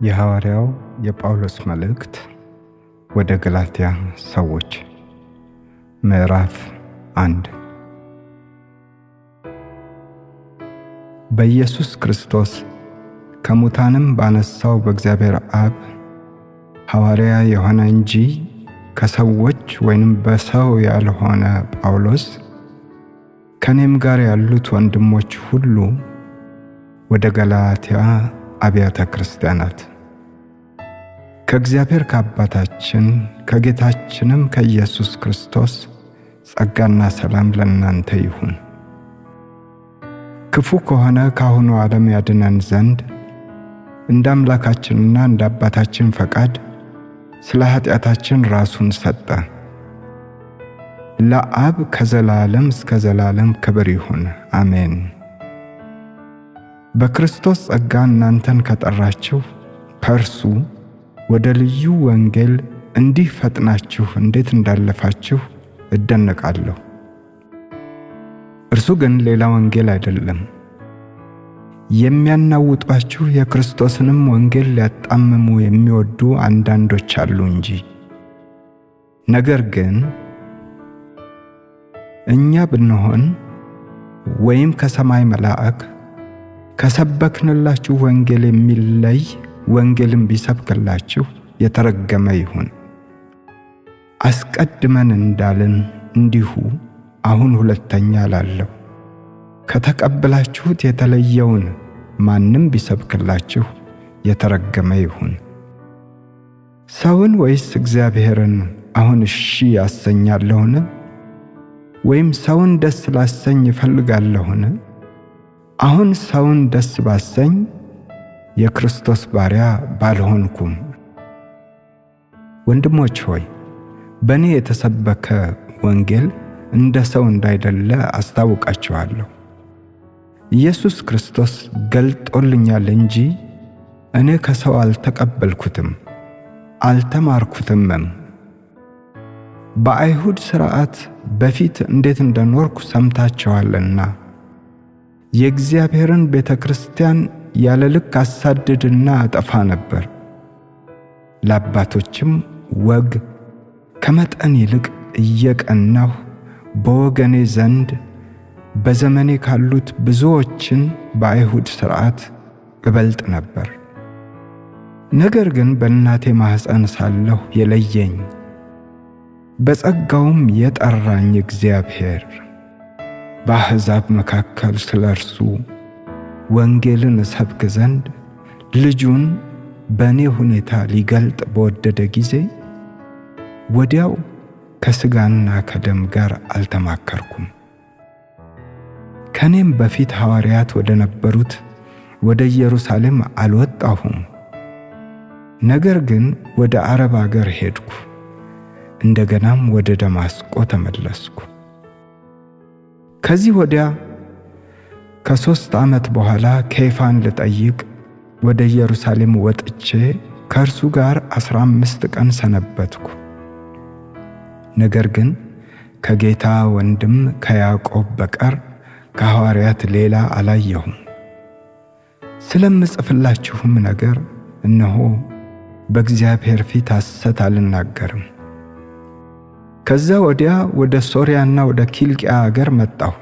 የሐዋርያው የጳውሎስ መልእክት ወደ ገላትያ ሰዎች ምዕራፍ 1። በኢየሱስ ክርስቶስ ከሙታንም ባነሳው በእግዚአብሔር አብ ሐዋርያ የሆነ እንጂ ከሰዎች ወይንም በሰው ያልሆነ ጳውሎስ ከኔም ጋር ያሉት ወንድሞች ሁሉ ወደ ገላትያ አብያተ ክርስቲያናት ከእግዚአብሔር ከአባታችን ከጌታችንም ከኢየሱስ ክርስቶስ ጸጋና ሰላም ለእናንተ ይሁን። ክፉ ከሆነ ከአሁኑ ዓለም ያድነን ዘንድ እንደ አምላካችንና እንደ አባታችን ፈቃድ ስለ ኃጢአታችን ራሱን ሰጠ። ለአብ ከዘላለም እስከ ዘላለም ክብር ይሁን፣ አሜን። በክርስቶስ ጸጋ እናንተን ከጠራችሁ ከእርሱ ወደ ልዩ ወንጌል እንዲህ ፈጥናችሁ እንዴት እንዳለፋችሁ እደነቃለሁ። እርሱ ግን ሌላ ወንጌል አይደለም። የሚያናውጧችሁ የክርስቶስንም ወንጌል ሊያጣምሙ የሚወዱ አንዳንዶች አሉ እንጂ። ነገር ግን እኛ ብንሆን ወይም ከሰማይ መልአክ ከሰበክንላችሁ ወንጌል የሚለይ ወንጌልን ቢሰብክላችሁ የተረገመ ይሁን። አስቀድመን እንዳልን እንዲሁ አሁን ሁለተኛ እላለሁ፣ ከተቀበላችሁት የተለየውን ማንም ቢሰብክላችሁ የተረገመ ይሁን። ሰውን ወይስ እግዚአብሔርን አሁን እሺ ያሰኛለሁን? ወይም ሰውን ደስ ላሰኝ እፈልጋለሁን? አሁን ሰውን ደስ ባሰኝ የክርስቶስ ባሪያ ባልሆንኩም። ወንድሞች ሆይ፣ በእኔ የተሰበከ ወንጌል እንደ ሰው እንዳይደለ አስታውቃችኋለሁ። ኢየሱስ ክርስቶስ ገልጦልኛል እንጂ እኔ ከሰው አልተቀበልኩትም አልተማርኩትምም። በአይሁድ ሥርዓት በፊት እንዴት እንደኖርኩ ሰምታችኋልና የእግዚአብሔርን ቤተ ክርስቲያን ያለ ልክ አሳድድና አጠፋ ነበር። ለአባቶችም ወግ ከመጠን ይልቅ እየቀናሁ በወገኔ ዘንድ በዘመኔ ካሉት ብዙዎችን በአይሁድ ሥርዓት እበልጥ ነበር። ነገር ግን በእናቴ ማኅፀን ሳለሁ የለየኝ በጸጋውም የጠራኝ እግዚአብሔር በአሕዛብ መካከል ስለ እርሱ ወንጌልን እሰብክ ዘንድ ልጁን በእኔ ሁኔታ ሊገልጥ በወደደ ጊዜ ወዲያው ከሥጋና ከደም ጋር አልተማከርኩም። ከኔም በፊት ሐዋርያት ወደ ነበሩት ወደ ኢየሩሳሌም አልወጣሁም። ነገር ግን ወደ አረብ አገር ሄድኩ፣ እንደገናም ወደ ደማስቆ ተመለስኩ። ከዚህ ወዲያ ከ3 ዓመት በኋላ ኬፋን ልጠይቅ ወደ ኢየሩሳሌም ወጥቼ ከእርሱ ጋር 15 ቀን ሰነበትኩ። ነገር ግን ከጌታ ወንድም ከያዕቆብ በቀር ከሐዋርያት ሌላ አላየሁም። ስለምጽፍላችሁም ነገር እነሆ በእግዚአብሔር ፊት ሐሰት አልናገርም። ከዛ ወዲያ ወደ ሶርያና ወደ ኪልቅያ አገር መጣሁ።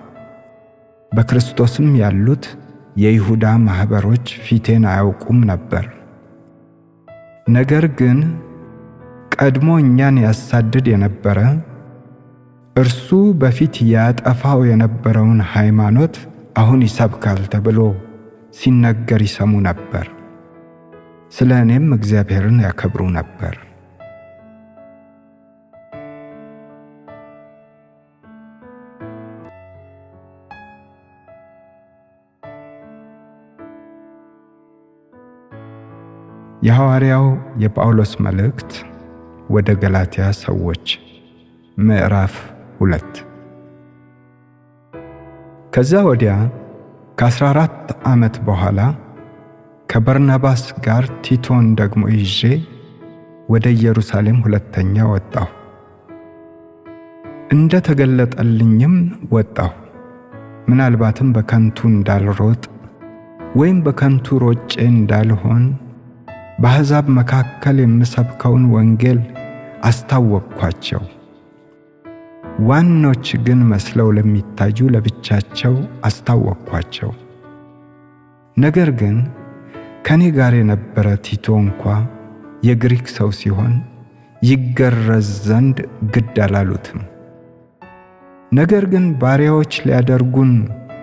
በክርስቶስም ያሉት የይሁዳ ማኅበሮች ፊቴን አያውቁም ነበር። ነገር ግን ቀድሞ እኛን ያሳድድ የነበረ እርሱ በፊት ያጠፋው የነበረውን ሃይማኖት አሁን ይሰብካል ተብሎ ሲነገር ይሰሙ ነበር። ስለ እኔም እግዚአብሔርን ያከብሩ ነበር። የሐዋርያው የጳውሎስ መልእክት ወደ ገላትያ ሰዎች ምዕራፍ 2። ከዛ ወዲያ ከ14 ዓመት በኋላ ከበርናባስ ጋር ቲቶን ደግሞ ይዤ ወደ ኢየሩሳሌም ሁለተኛ ወጣሁ። እንደ ተገለጠልኝም ወጣሁ። ምናልባትም በከንቱ እንዳልሮጥ ወይም በከንቱ ሮጬ እንዳልሆን በአሕዛብ መካከል የምሰብከውን ወንጌል አስታወቅኳቸው። ዋኖች ግን መስለው ለሚታዩ ለብቻቸው አስታወቅኳቸው። ነገር ግን ከኔ ጋር የነበረ ቲቶ እንኳ የግሪክ ሰው ሲሆን ይገረዝ ዘንድ ግድ አላሉትም። ነገር ግን ባሪያዎች ሊያደርጉን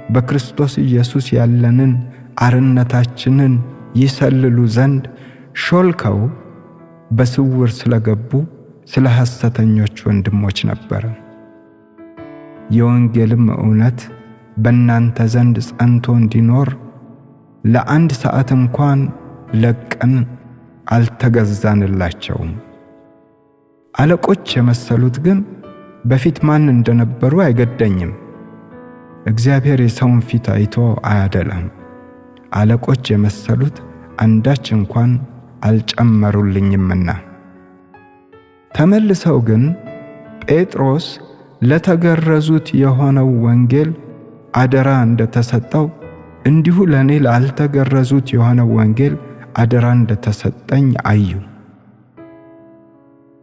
በክርስቶስ ኢየሱስ ያለንን አርነታችንን ይሰልሉ ዘንድ ሾልከው በስውር ስለገቡ ስለ ሐሰተኞች ወንድሞች ነበረ። የወንጌልም እውነት በእናንተ ዘንድ ጸንቶ እንዲኖር ለአንድ ሰዓት እንኳን ለቀን አልተገዛንላቸውም። አለቆች የመሰሉት ግን በፊት ማን እንደነበሩ አይገደኝም። እግዚአብሔር የሰውን ፊት አይቶ አያደላም። አለቆች የመሰሉት አንዳች እንኳን አልጨመሩልኝምና። ተመልሰው ግን ጴጥሮስ ለተገረዙት የሆነው ወንጌል አደራ እንደተሰጠው እንዲሁ ለእኔ ላልተገረዙት የሆነው ወንጌል አደራ እንደተሰጠኝ አዩ።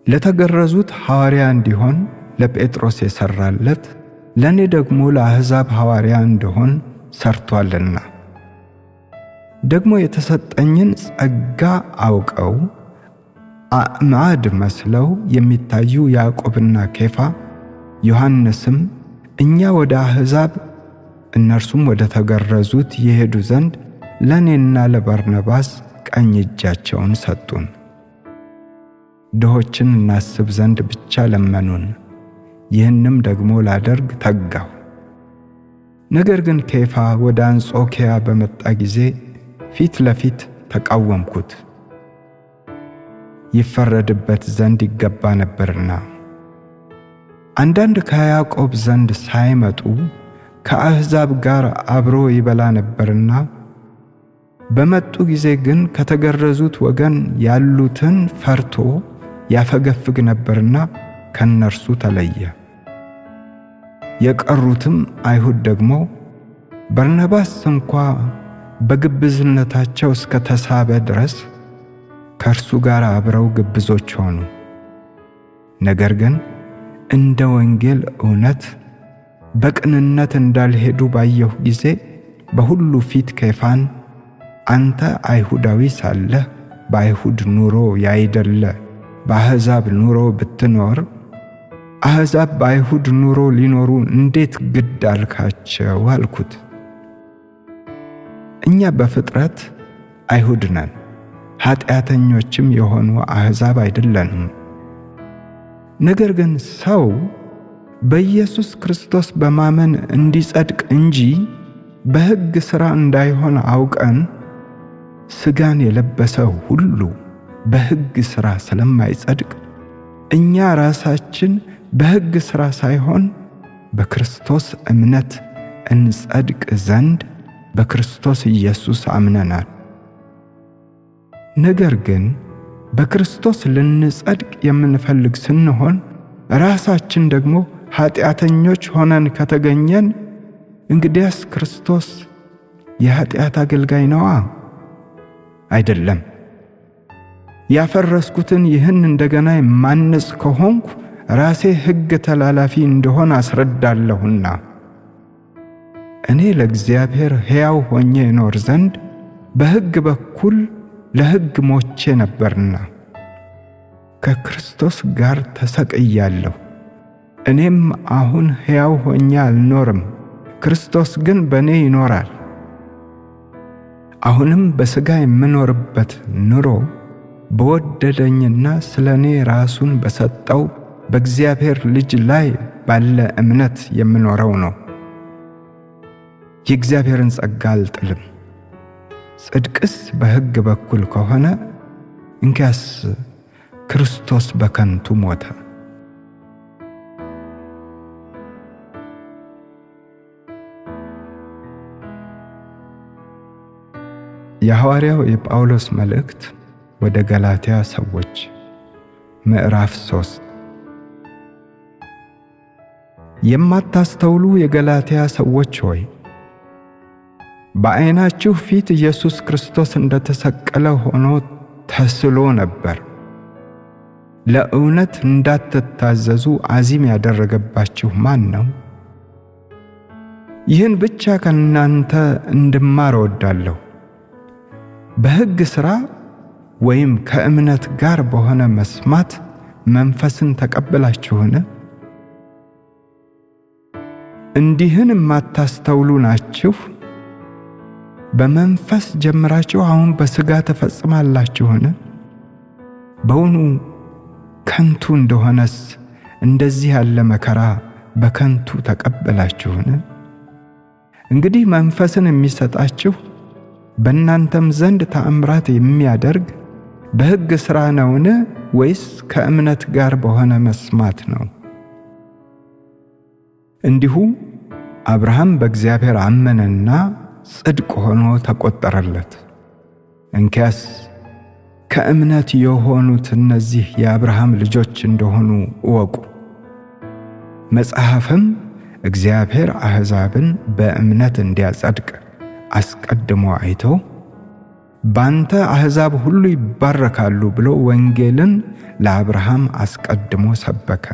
ለተገረዙት ሐዋርያ እንዲሆን ለጴጥሮስ የሠራለት ለእኔ ደግሞ ለአሕዛብ ሐዋርያ እንድሆን ሰርቶአልና። ደግሞ የተሰጠኝን ጸጋ አውቀው አዕማድ መስለው የሚታዩ ያዕቆብና ኬፋ ዮሐንስም እኛ ወደ አሕዛብ እነርሱም ወደ ተገረዙት ይሄዱ ዘንድ ለእኔና ለበርናባስ ቀኝ እጃቸውን ሰጡን። ድሆችን እናስብ ዘንድ ብቻ ለመኑን። ይህንም ደግሞ ላደርግ ተጋሁ። ነገር ግን ኬፋ ወደ አንጾኪያ በመጣ ጊዜ ፊት ለፊት ተቃወምኩት፣ ይፈረድበት ዘንድ ይገባ ነበርና። አንዳንድ ከያዕቆብ ዘንድ ሳይመጡ ከአሕዛብ ጋር አብሮ ይበላ ነበርና፣ በመጡ ጊዜ ግን ከተገረዙት ወገን ያሉትን ፈርቶ ያፈገፍግ ነበርና ከነርሱ ተለየ። የቀሩትም አይሁድ ደግሞ በርናባስ እንኳ በግብዝነታቸው እስከ ተሳበ ድረስ ከእርሱ ጋር አብረው ግብዞች ሆኑ። ነገር ግን እንደ ወንጌል እውነት በቅንነት እንዳልሄዱ ባየሁ ጊዜ በሁሉ ፊት ኬፋን አንተ አይሁዳዊ ሳለህ በአይሁድ ኑሮ ያይደለ በአሕዛብ ኑሮ ብትኖር አሕዛብ በአይሁድ ኑሮ ሊኖሩ እንዴት ግድ አልካቸው? አልኩት። እኛ በፍጥረት አይሁድ ነን፣ ኃጢአተኞችም የሆኑ አሕዛብ አይደለንም። ነገር ግን ሰው በኢየሱስ ክርስቶስ በማመን እንዲጸድቅ እንጂ በሕግ ሥራ እንዳይሆን አውቀን ሥጋን የለበሰ ሁሉ በሕግ ሥራ ስለማይጸድቅ እኛ ራሳችን በሕግ ሥራ ሳይሆን በክርስቶስ እምነት እንጸድቅ ዘንድ በክርስቶስ ኢየሱስ አምነናል። ነገር ግን በክርስቶስ ልንጸድቅ የምንፈልግ ስንሆን ራሳችን ደግሞ ኃጢአተኞች ሆነን ከተገኘን እንግዲያስ ክርስቶስ የኃጢአት አገልጋይ ነዋ? አይደለም። ያፈረስኩትን ይህን እንደገና የማንጽ ከሆንኩ ራሴ ሕግ ተላላፊ እንደሆን አስረዳለሁና። እኔ ለእግዚአብሔር ሕያው ሆኜ እኖር ዘንድ በሕግ በኩል ለሕግ ሞቼ ነበርና ከክርስቶስ ጋር ተሰቅያለሁ። እኔም አሁን ሕያው ሆኜ አልኖርም፣ ክርስቶስ ግን በእኔ ይኖራል። አሁንም በሥጋ የምኖርበት ኑሮ በወደደኝና ስለ እኔ ራሱን በሰጠው በእግዚአብሔር ልጅ ላይ ባለ እምነት የምኖረው ነው። የእግዚአብሔርን ጸጋ አልጥልም። ጽድቅስ በሕግ በኩል ከሆነ እንኪያስ ክርስቶስ በከንቱ ሞተ። የሐዋርያው የጳውሎስ መልእክት ወደ ገላትያ ሰዎች ምዕራፍ 3። የማታስተውሉ የገላትያ ሰዎች ሆይ፣ በዓይናችሁ ፊት ኢየሱስ ክርስቶስ እንደተሰቀለ ሆኖ ተስሎ ነበር። ለእውነት እንዳትታዘዙ አዚም ያደረገባችሁ ማን ነው? ይህን ብቻ ከእናንተ እንድማር እወዳለሁ። በሕግ ሥራ ወይም ከእምነት ጋር በሆነ መስማት መንፈስን ተቀበላችሁን? እንዲህን የማታስተውሉ ናችሁ? በመንፈስ ጀምራችሁ አሁን በሥጋ ትፈጽማላችሁን? በውኑ ከንቱ እንደሆነስ እንደዚህ ያለ መከራ በከንቱ ተቀበላችሁን? እንግዲህ መንፈስን የሚሰጣችሁ በእናንተም ዘንድ ተአምራት የሚያደርግ በሕግ ሥራ ነውን? ወይስ ከእምነት ጋር በሆነ መስማት ነው? እንዲሁ አብርሃም በእግዚአብሔር አመነና ጽድቅ ሆኖ ተቆጠረለት። እንኪያስ ከእምነት የሆኑት እነዚህ የአብርሃም ልጆች እንደሆኑ እወቁ። መጽሐፍም እግዚአብሔር አሕዛብን በእምነት እንዲያጸድቅ አስቀድሞ አይቶ ባንተ አሕዛብ ሁሉ ይባረካሉ ብሎ ወንጌልን ለአብርሃም አስቀድሞ ሰበከ።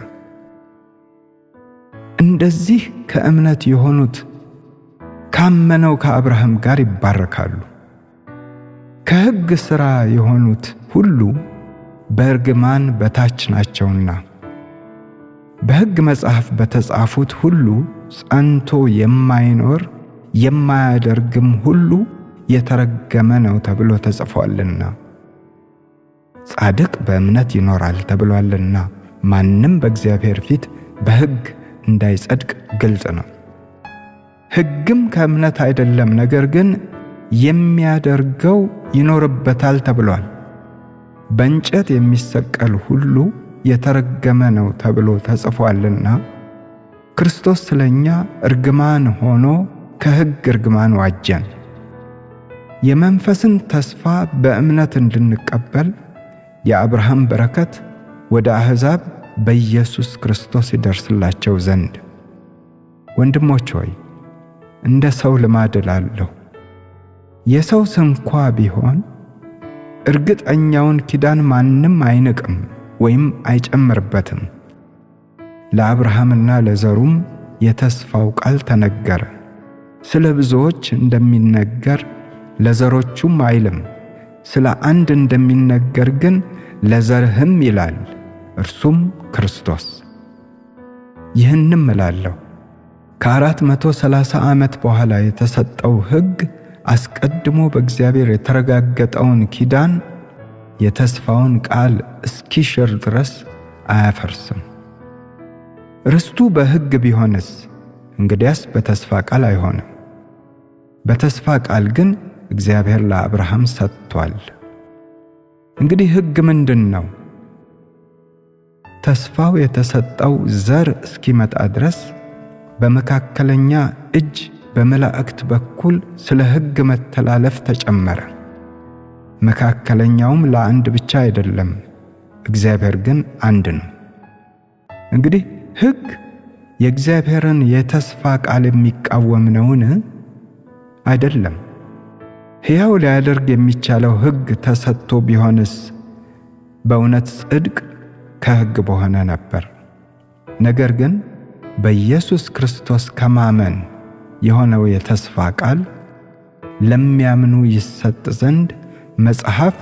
እንደዚህ ከእምነት የሆኑት ካመነው ከአብርሃም ጋር ይባረካሉ። ከሕግ ሥራ የሆኑት ሁሉ በእርግማን በታች ናቸውና በሕግ መጽሐፍ በተጻፉት ሁሉ ጸንቶ የማይኖር የማያደርግም ሁሉ የተረገመ ነው ተብሎ ተጽፏልና። ጻድቅ በእምነት ይኖራል ተብሏልና ማንም በእግዚአብሔር ፊት በሕግ እንዳይጸድቅ ግልጽ ነው። ሕግም ከእምነት አይደለም፣ ነገር ግን የሚያደርገው ይኖርበታል ተብሏል። በእንጨት የሚሰቀል ሁሉ የተረገመ ነው ተብሎ ተጽፏልና ክርስቶስ ስለኛ እርግማን ሆኖ ከሕግ እርግማን ዋጀን። የመንፈስን ተስፋ በእምነት እንድንቀበል የአብርሃም በረከት ወደ አሕዛብ በኢየሱስ ክርስቶስ ይደርስላቸው ዘንድ። ወንድሞች ሆይ፣ እንደ ሰው ልማድ እላለሁ፣ የሰው ስንኳ ቢሆን እርግጠኛውን ኪዳን ማንም አይንቅም ወይም አይጨምርበትም። ለአብርሃምና ለዘሩም የተስፋው ቃል ተነገረ። ስለ ብዙዎች እንደሚነገር ለዘሮቹም አይልም፣ ስለ አንድ እንደሚነገር ግን ለዘርህም ይላል፣ እርሱም ክርስቶስ። ይህንም እላለሁ፣ ከ430 ዓመት በኋላ የተሰጠው ሕግ አስቀድሞ በእግዚአብሔር የተረጋገጠውን ኪዳን የተስፋውን ቃል እስኪሽር ድረስ አያፈርስም። ርስቱ በሕግ ቢሆንስ እንግዲያስ በተስፋ ቃል አይሆንም። በተስፋ ቃል ግን እግዚአብሔር ለአብርሃም ሰጥቷል። እንግዲህ ሕግ ምንድን ነው? ተስፋው የተሰጠው ዘር እስኪመጣ ድረስ በመካከለኛ እጅ በመላእክት በኩል ስለ ሕግ መተላለፍ ተጨመረ። መካከለኛውም ለአንድ ብቻ አይደለም፣ እግዚአብሔር ግን አንድ ነው። እንግዲህ ሕግ የእግዚአብሔርን የተስፋ ቃል የሚቃወም ነውን? አይደለም። ሕያው ሊያደርግ የሚቻለው ሕግ ተሰጥቶ ቢሆንስ በእውነት ጽድቅ ከሕግ በሆነ ነበር። ነገር ግን በኢየሱስ ክርስቶስ ከማመን የሆነው የተስፋ ቃል ለሚያምኑ ይሰጥ ዘንድ መጽሐፍ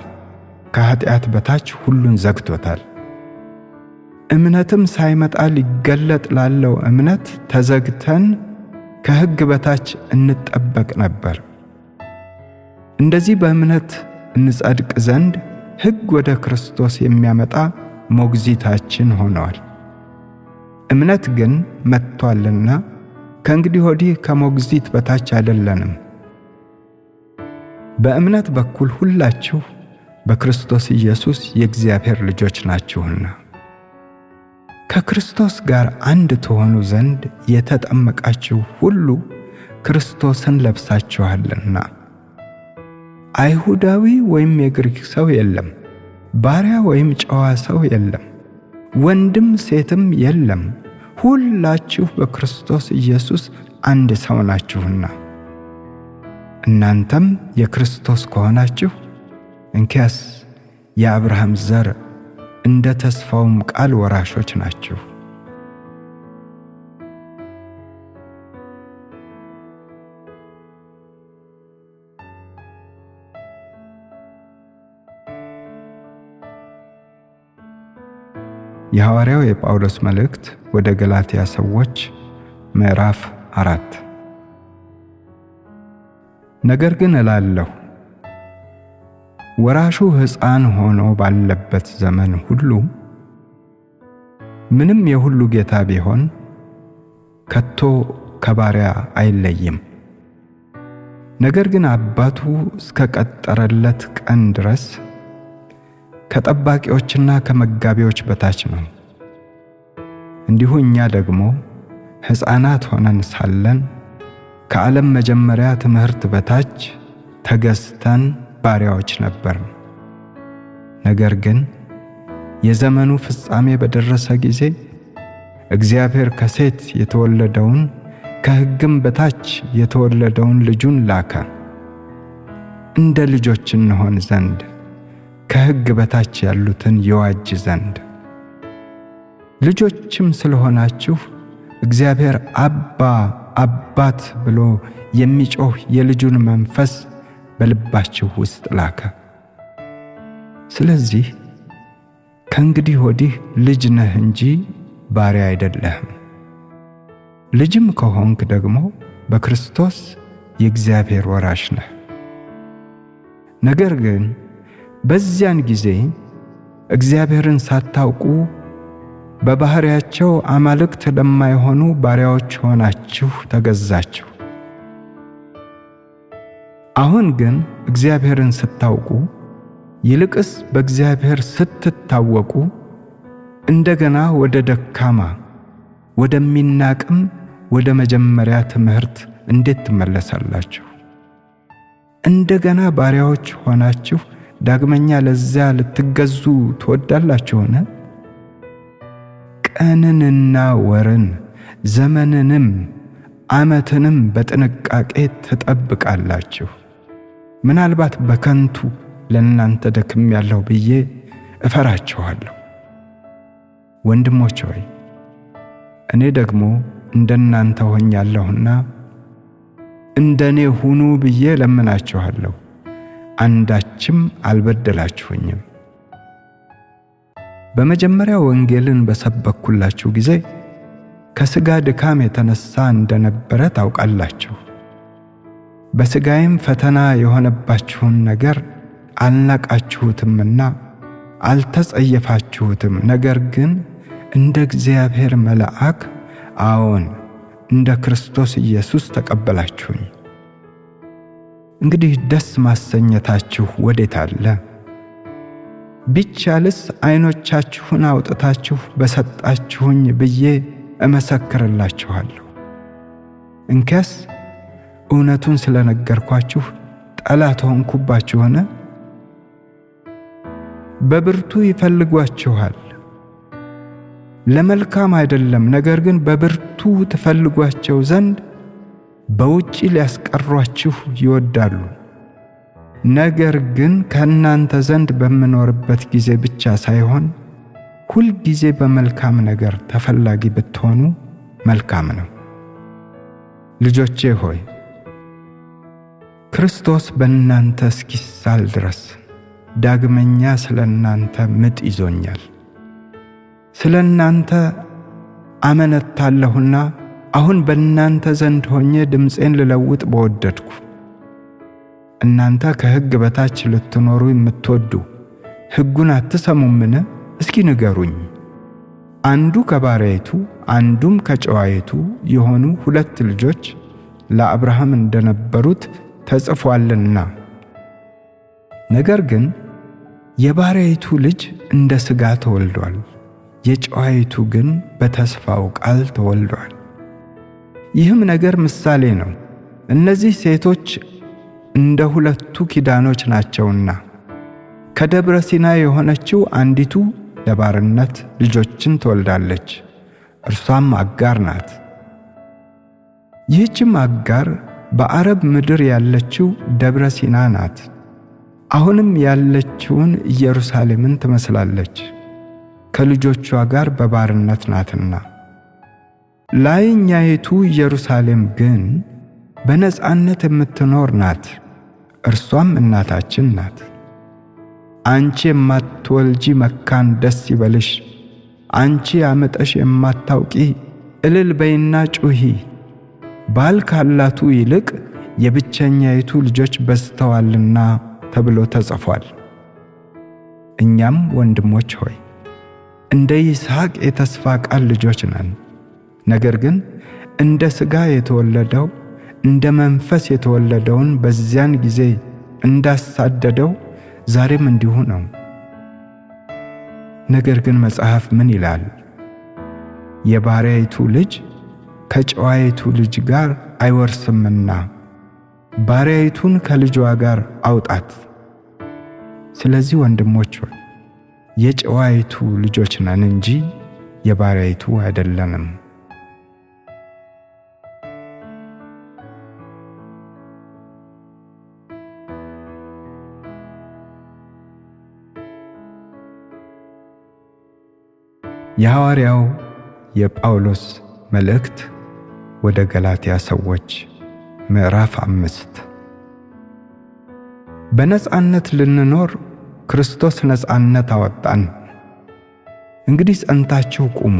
ከኃጢአት በታች ሁሉን ዘግቶታል። እምነትም ሳይመጣ ሊገለጥ ላለው እምነት ተዘግተን ከሕግ በታች እንጠበቅ ነበር። እንደዚህ በእምነት እንጸድቅ ዘንድ ሕግ ወደ ክርስቶስ የሚያመጣ ሞግዚታችን ሆነዋል። እምነት ግን መጥቶአልና ከእንግዲህ ወዲህ ከሞግዚት በታች አይደለንም። በእምነት በኩል ሁላችሁ በክርስቶስ ኢየሱስ የእግዚአብሔር ልጆች ናችሁና ከክርስቶስ ጋር አንድ ትሆኑ ዘንድ የተጠመቃችሁ ሁሉ ክርስቶስን ለብሳችኋልና። አይሁዳዊ ወይም የግሪክ ሰው የለም፣ ባሪያ ወይም ጨዋ ሰው የለም፣ ወንድም ሴትም የለም፣ ሁላችሁ በክርስቶስ ኢየሱስ አንድ ሰው ናችሁና። እናንተም የክርስቶስ ከሆናችሁ እንኪያስ የአብርሃም ዘር እንደ ተስፋውም ቃል ወራሾች ናችሁ። የሐዋርያው የጳውሎስ መልእክት ወደ ገላትያ ሰዎች ምዕራፍ 4። ነገር ግን እላለሁ ወራሹ ሕፃን ሆኖ ባለበት ዘመን ሁሉ ምንም የሁሉ ጌታ ቢሆን ከቶ ከባሪያ አይለይም። ነገር ግን አባቱ እስከቀጠረለት ቀን ድረስ ከጠባቂዎችና ከመጋቢዎች በታች ነው። እንዲሁ እኛ ደግሞ ሕፃናት ሆነን ሳለን ከዓለም መጀመሪያ ትምህርት በታች ተገዝተን ባሪያዎች ነበርን። ነገር ግን የዘመኑ ፍጻሜ በደረሰ ጊዜ እግዚአብሔር ከሴት የተወለደውን ከሕግም በታች የተወለደውን ልጁን ላከ፣ እንደ ልጆች እንሆን ዘንድ ከሕግ በታች ያሉትን ይዋጅ ዘንድ። ልጆችም ስለሆናችሁ እግዚአብሔር አባ አባት ብሎ የሚጮህ የልጁን መንፈስ በልባችሁ ውስጥ ላከ። ስለዚህ ከእንግዲህ ወዲህ ልጅ ነህ እንጂ ባሪያ አይደለህም። ልጅም ከሆንክ ደግሞ በክርስቶስ የእግዚአብሔር ወራሽ ነህ። ነገር ግን በዚያን ጊዜ እግዚአብሔርን ሳታውቁ በባሕርያቸው አማልክት ለማይሆኑ ባሪያዎች ሆናችሁ ተገዛችሁ። አሁን ግን እግዚአብሔርን ስታውቁ፣ ይልቅስ በእግዚአብሔር ስትታወቁ፣ እንደገና ወደ ደካማ ወደሚናቅም ወደ መጀመሪያ ትምህርት እንዴት ትመለሳላችሁ? እንደገና ባሪያዎች ሆናችሁ ዳግመኛ ለዚያ ልትገዙ ትወዳላችሁን? ቀንንና ወርን ዘመንንም ዓመትንም በጥንቃቄ ትጠብቃላችሁ። ምናልባት በከንቱ ለእናንተ ደክሜያለሁ ብዬ እፈራችኋለሁ። ወንድሞች ሆይ፣ እኔ ደግሞ እንደናንተ ሆኛለሁና እንደኔ ሁኑ ብዬ ለምናችኋለሁ። አንዳችም አልበደላችሁኝም። በመጀመሪያ ወንጌልን በሰበኩላችሁ ጊዜ ከሥጋ ድካም የተነሳ እንደነበረ ታውቃላችሁ። በሥጋዬም ፈተና የሆነባችሁን ነገር አልናቃችሁትምና አልተጸየፋችሁትም። ነገር ግን እንደ እግዚአብሔር መልአክ፣ አዎን እንደ ክርስቶስ ኢየሱስ ተቀበላችሁኝ። እንግዲህ ደስ ማሰኘታችሁ ወዴት አለ? ቢቻልስ ዓይኖቻችሁን አውጥታችሁ በሰጣችሁኝ ብዬ እመሰክርላችኋለሁ። እንኪያስ እውነቱን ስለነገርኳችሁ ጠላት ሆንኩባችሁን? በብርቱ ይፈልጓችኋል፣ ለመልካም አይደለም፣ ነገር ግን በብርቱ ትፈልጓቸው ዘንድ በውጪ ሊያስቀሯችሁ ይወዳሉ። ነገር ግን ከእናንተ ዘንድ በምኖርበት ጊዜ ብቻ ሳይሆን ሁል ጊዜ በመልካም ነገር ተፈላጊ ብትሆኑ መልካም ነው። ልጆቼ ሆይ፣ ክርስቶስ በእናንተ እስኪሳል ድረስ ዳግመኛ ስለ እናንተ ምጥ ይዞኛል። ስለ እናንተ አመነታለሁና አሁን በእናንተ ዘንድ ሆኜ ድምፄን ልለውጥ በወደድኩ። እናንተ ከሕግ በታች ልትኖሩ የምትወዱ ሕጉን አትሰሙምን? እስኪ ንገሩኝ። አንዱ ከባሪያይቱ አንዱም ከጨዋይቱ የሆኑ ሁለት ልጆች ለአብርሃም እንደነበሩት ተጽፏልና። ነገር ግን የባሪያይቱ ልጅ እንደ ሥጋ ተወልዷል፣ የጨዋይቱ ግን በተስፋው ቃል ተወልዷል። ይህም ነገር ምሳሌ ነው። እነዚህ ሴቶች እንደ ሁለቱ ኪዳኖች ናቸውና ከደብረ ሲና የሆነችው አንዲቱ ለባርነት ልጆችን ትወልዳለች፣ እርሷም አጋር ናት። ይህችም አጋር በአረብ ምድር ያለችው ደብረ ሲና ናት። አሁንም ያለችውን ኢየሩሳሌምን ትመስላለች፣ ከልጆቿ ጋር በባርነት ናትና። ላይኛይቱ ኢየሩሳሌም ግን በነጻነት የምትኖር ናት፣ እርሷም እናታችን ናት። አንቺ የማትወልጂ መካን ደስ ይበልሽ፣ አንቺ አምጠሽ የማታውቂ እልል በይና ጩኺ፣ ባል ካላቱ ይልቅ የብቸኛይቱ ልጆች በዝተዋልና ተብሎ ተጽፏል። እኛም ወንድሞች ሆይ እንደ ይስሐቅ የተስፋ ቃል ልጆች ነን። ነገር ግን እንደ ሥጋ የተወለደው እንደ መንፈስ የተወለደውን በዚያን ጊዜ እንዳሳደደው ዛሬም እንዲሁ ነው። ነገር ግን መጽሐፍ ምን ይላል? የባሪያይቱ ልጅ ከጨዋይቱ ልጅ ጋር አይወርስምና ባሪያይቱን ከልጇ ጋር አውጣት። ስለዚህ ወንድሞች ሆይ የጨዋይቱ ልጆች ነን እንጂ የባሪያይቱ አይደለንም። የሐዋርያው የጳውሎስ መልእክት ወደ ገላትያ ሰዎች ምዕራፍ 5። በነጻነት ልንኖር ክርስቶስ ነጻነት አወጣን። እንግዲህ ጸንታችሁ ቁሙ፣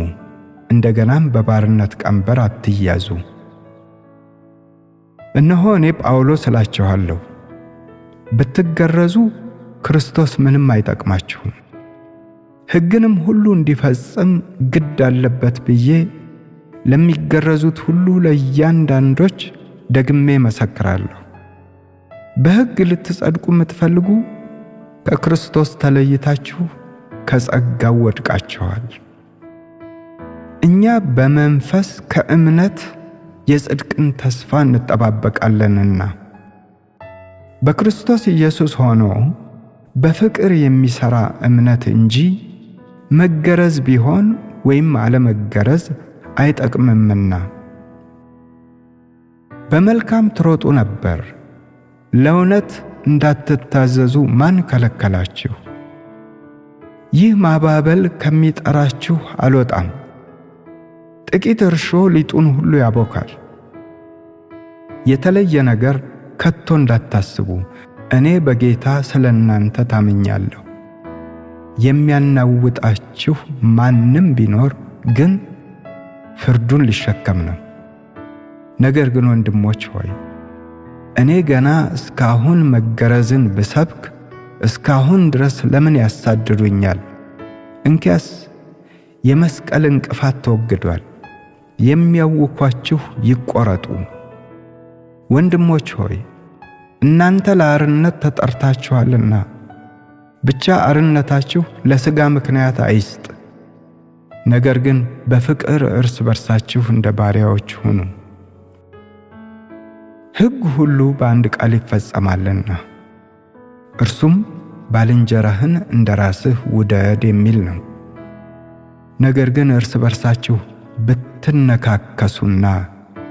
እንደገናም በባርነት ቀንበር አትያዙ። እነሆ እኔ ጳውሎስ እላችኋለሁ፣ ብትገረዙ ክርስቶስ ምንም አይጠቅማችሁም። ሕግንም ሁሉ እንዲፈጽም ግድ አለበት ብዬ ለሚገረዙት ሁሉ ለእያንዳንዶች ደግሜ መሰክራለሁ። በሕግ ልትጸድቁ የምትፈልጉ ከክርስቶስ ተለይታችሁ ከጸጋው ወድቃችኋል። እኛ በመንፈስ ከእምነት የጽድቅን ተስፋ እንጠባበቃለንና በክርስቶስ ኢየሱስ ሆኖ በፍቅር የሚሠራ እምነት እንጂ መገረዝ ቢሆን ወይም አለመገረዝ አይጠቅምምና። በመልካም ትሮጡ ነበር፣ ለእውነት እንዳትታዘዙ ማን ከለከላችሁ? ይህ ማባበል ከሚጠራችሁ አልወጣም። ጥቂት እርሾ ሊጡን ሁሉ ያቦካል። የተለየ ነገር ከቶ እንዳታስቡ፣ እኔ በጌታ ስለ እናንተ ታምኛለሁ። የሚያናውጣችሁ ማንም ቢኖር ግን ፍርዱን ሊሸከም ነው። ነገር ግን ወንድሞች ሆይ እኔ ገና እስካሁን መገረዝን ብሰብክ እስካሁን ድረስ ለምን ያሳድዱኛል? እንኪያስ የመስቀል እንቅፋት ተወግዷል። የሚያውኳችሁ ይቆረጡ። ወንድሞች ሆይ እናንተ ለአርነት ተጠርታችኋልና ብቻ አርነታችሁ ለሥጋ ምክንያት አይስጥ፣ ነገር ግን በፍቅር እርስ በርሳችሁ እንደ ባሪያዎች ሁኑ። ሕግ ሁሉ በአንድ ቃል ይፈጸማልና እርሱም ባልንጀራህን እንደ ራስህ ውደድ የሚል ነው። ነገር ግን እርስ በርሳችሁ ብትነካከሱና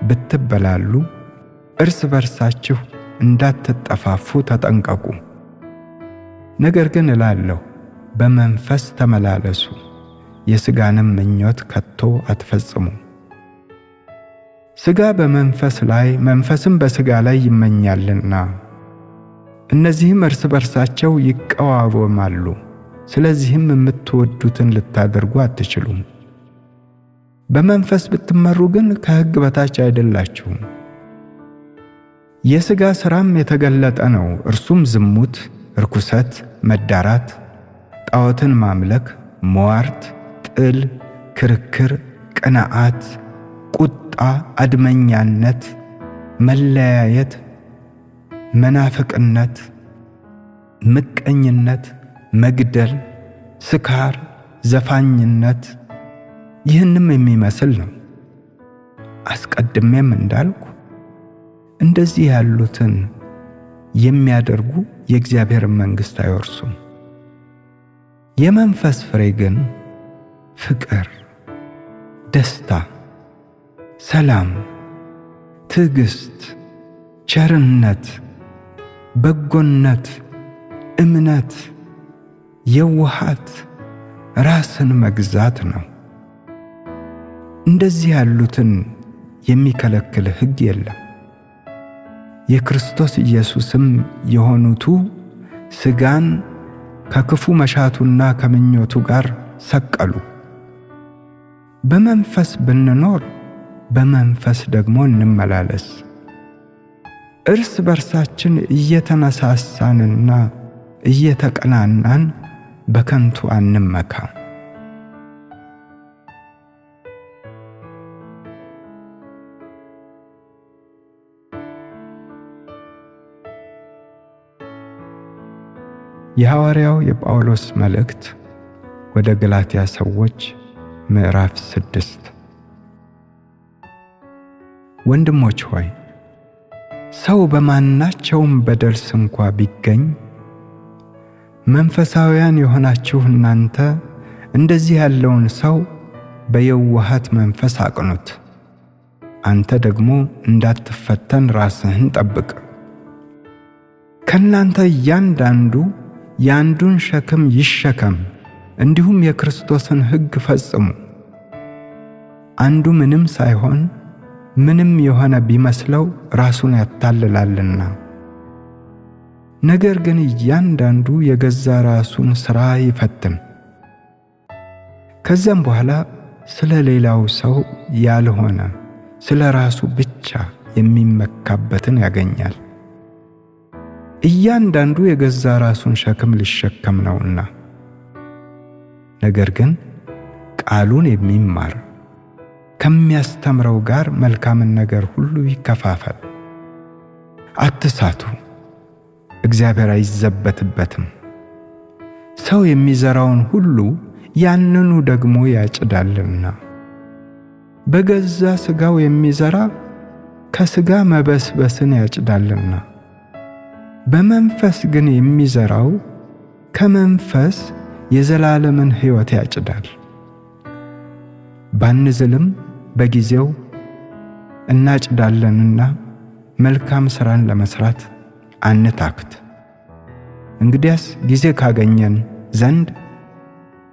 ብትበላሉ እርስ በርሳችሁ እንዳትጠፋፉ ተጠንቀቁ። ነገር ግን እላለሁ በመንፈስ ተመላለሱ፣ የሥጋንም ምኞት ከቶ አትፈጽሙ። ሥጋ በመንፈስ ላይ መንፈስም በሥጋ ላይ ይመኛልና እነዚህም እርስ በርሳቸው ይቀዋወማሉ። ስለዚህም የምትወዱትን ልታደርጉ አትችሉም። በመንፈስ ብትመሩ ግን ከሕግ በታች አይደላችሁም። የሥጋ ሥራም የተገለጠ ነው፣ እርሱም ዝሙት፣ ርኩሰት፣ መዳራት፣ ጣዖትን ማምለክ፣ ሟርት፣ ጥል፣ ክርክር፣ ቅንዓት፣ ቁጣ፣ አድመኛነት፣ መለያየት፣ መናፍቅነት፣ ምቀኝነት፣ መግደል፣ ስካር፣ ዘፋኝነት ይህንም የሚመስል ነው። አስቀድሜም እንዳልኩ እንደዚህ ያሉትን የሚያደርጉ የእግዚአብሔርን መንግሥት አይወርሱም። የመንፈስ ፍሬ ግን ፍቅር፣ ደስታ፣ ሰላም፣ ትዕግስት፣ ቸርነት፣ በጎነት፣ እምነት፣ የውሃት፣ ራስን መግዛት ነው። እንደዚህ ያሉትን የሚከለክል ሕግ የለም። የክርስቶስ ኢየሱስም የሆኑቱ ሥጋን ከክፉ መሻቱና ከምኞቱ ጋር ሰቀሉ። በመንፈስ ብንኖር በመንፈስ ደግሞ እንመላለስ። እርስ በርሳችን እየተነሳሳንና እየተቀናናን በከንቱ አንመካ። የሐዋርያው የጳውሎስ መልእክት ወደ ገላትያ ሰዎች ምዕራፍ 6። ወንድሞች ሆይ፣ ሰው በማናቸውም በደል ስንኳ ቢገኝ መንፈሳውያን የሆናችሁ እናንተ እንደዚህ ያለውን ሰው በየውሃት መንፈስ አቅኑት። አንተ ደግሞ እንዳትፈተን ራስህን ጠብቅ። ከእናንተ እያንዳንዱ የአንዱን ሸክም ይሸከም፣ እንዲሁም የክርስቶስን ሕግ ፈጽሙ። አንዱ ምንም ሳይሆን ምንም የሆነ ቢመስለው ራሱን ያታልላልና። ነገር ግን እያንዳንዱ የገዛ ራሱን ሥራ ይፈትን። ከዚያም በኋላ ስለ ሌላው ሰው ያልሆነ ስለ ራሱ ብቻ የሚመካበትን ያገኛል። እያንዳንዱ የገዛ ራሱን ሸክም ሊሸከም ነውና። ነገር ግን ቃሉን የሚማር ከሚያስተምረው ጋር መልካምን ነገር ሁሉ ይከፋፈል። አትሳቱ፣ እግዚአብሔር አይዘበትበትም። ሰው የሚዘራውን ሁሉ ያንኑ ደግሞ ያጭዳልና። በገዛ ሥጋው የሚዘራ ከሥጋ መበስበስን ያጭዳልና፣ በመንፈስ ግን የሚዘራው ከመንፈስ የዘላለምን ሕይወት ያጭዳል። ባንዝልም በጊዜው እናጭዳለንና መልካም ሥራን ለመሥራት አንታክት። እንግዲያስ ጊዜ ካገኘን ዘንድ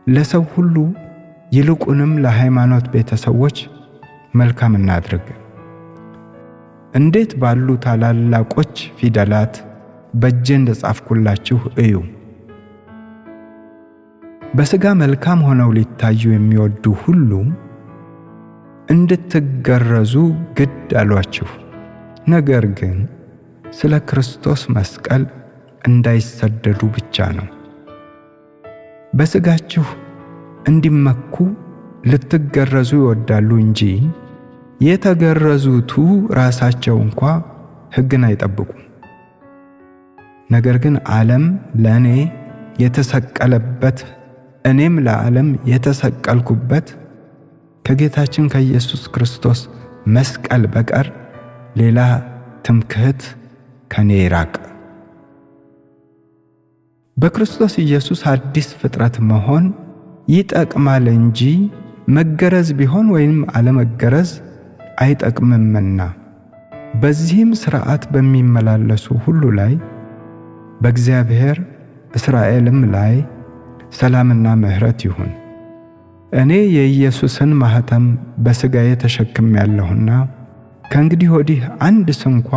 ለሰው ሁሉ ይልቁንም ለሃይማኖት ቤተሰቦች መልካም እናድርግ። እንዴት ባሉ ታላላቆች ፊደላት በእጄ እንደጻፍኩላችሁ እዩ። በሥጋ መልካም ሆነው ሊታዩ የሚወዱ ሁሉ እንድትገረዙ ግድ አሏችሁ። ነገር ግን ስለ ክርስቶስ መስቀል እንዳይሰደዱ ብቻ ነው። በሥጋችሁ እንዲመኩ ልትገረዙ ይወዳሉ እንጂ የተገረዙቱ ራሳቸው እንኳ ሕግን አይጠብቁም። ነገር ግን ዓለም ለእኔ የተሰቀለበት እኔም ለዓለም የተሰቀልኩበት ከጌታችን ከኢየሱስ ክርስቶስ መስቀል በቀር ሌላ ትምክህት ከኔ ይራቅ። በክርስቶስ ኢየሱስ አዲስ ፍጥረት መሆን ይጠቅማል እንጂ መገረዝ ቢሆን ወይም አለመገረዝ አይጠቅምምና። በዚህም ሥርዓት በሚመላለሱ ሁሉ ላይ በእግዚአብሔር እስራኤልም ላይ ሰላምና ምሕረት ይሁን። እኔ የኢየሱስን ማኅተም በሥጋዬ ተሸክሜአለሁና ከእንግዲህ ወዲህ አንድ ስንኳ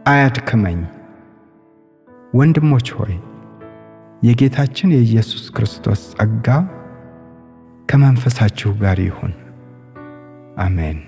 አያድክመኝ። ወንድሞች ሆይ፣ የጌታችን የኢየሱስ ክርስቶስ ጸጋ ከመንፈሳችሁ ጋር ይሁን። አሜን።